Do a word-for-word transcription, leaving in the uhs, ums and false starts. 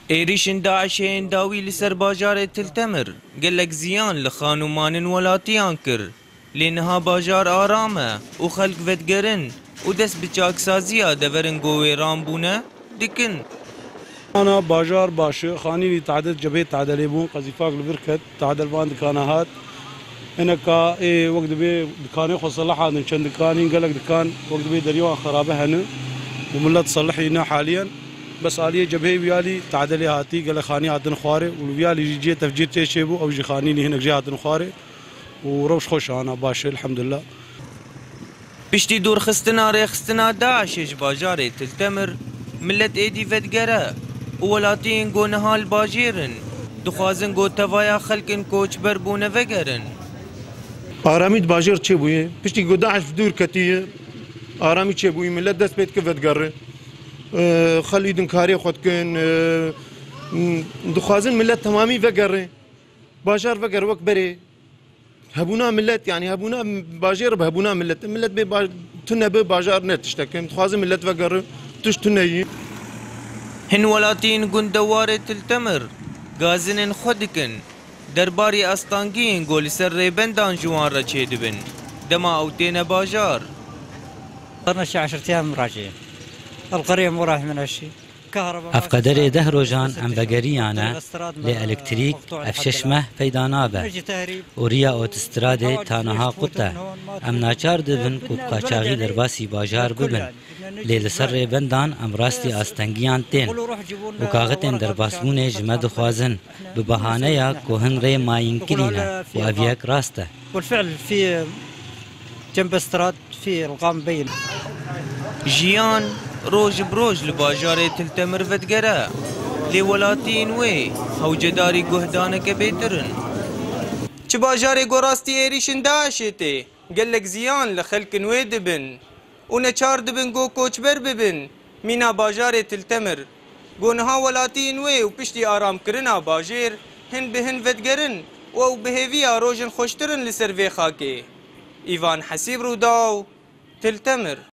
Êrîşên DAIŞê yên dawî li ser bajarê Til Temir gelek ziyan li xan û manên welatiyan kir. Lê niha bajar aram e û xelk vedigerin û dest bi çaksaziya deverên ku wêran bûne dikin. Ana bajar baş e, xanînî tadel cebhê tadelê bûn, qezîfak li vir ket, tadel van dikana hat. Hineka ê wek dibê dikanê xwe selih hadin, çend dikanîn gelek dikan wek dibê deryawan xerabe hene û millet selihî ne haliyen. Bes aliyê cebhê wiyalî tadelê hatî, gelek xanî hatin xwarê û li wiyalî jî cihê tefcîr tê çêbû, ew jî xanînî hinek jê hatin xwarê. û rewş xweş ana, baş e, elhamdulillah. Piştî dûrxistina rêxistina DAIŞê ji bajarê Til Temir, millet êdî vedigere û welatiyên ku niha li bajêr in, dixwazin ku tevaya xelkên koçber bûne vegerin. Aramî di bajêr çêbûye. Piştî ku DAIŞ dûr ketiye, aramî çêbûye. Millet dest pê dike vedigere. Ee, xelk îdin karê xwe dikin. Ee, m-, dixwazin millet temamî vegere. Bajar vegere wek berê. Hebûna millet, yanî hebûna bajêr bi hebûna millet. Millet bê ba-, tune bi bajar ne tiştek e. Em dixwazin millet vegere, tişt tune yî. Hin welatiyên gundewarê Til Temir gazinên xwe dikin derbarê astangiyên ku li ser rêbendan ji wan re çêdibin, dema ew têne bajar. صرنا شي عشرة أيام راجعين. القرية مو رايح من هالشي. Ev qederê deh rojan em vegeriyane, lê elektrîk ev şeş meh peyda nabe û riya otostradê ta niha qut e. Em naçar dibin ku bi qaçaxî derbasî bajar bibin, lê li ser rêbendan em rastî astengiyan tên û kaxitên derbasbûnê ji me dixwazin, bi bahaneya ku hin rê mayînkirî ne û ev yek rast e. والفعل في جنب استراد في الغام بين. Jiyan roj bi roj li bajarê Til Temir vedigere, lê welatiyên wê hewcedarî guhdaneke bêtir in. Çi bajarê ku rastî êrîşên DAIŞê tê, gelek ziyan li xelkên wê dibin û neçar dibin ku koçber bibin mîna bajarê Til Temir. Ku niha welatiyên wê û piştî aramkirina bajêr hin bi hin vedigerin û ew bi hêviya rojên xweştir in li ser vê xakê. Îvan Hesîb, Rûdaw, Til Temir.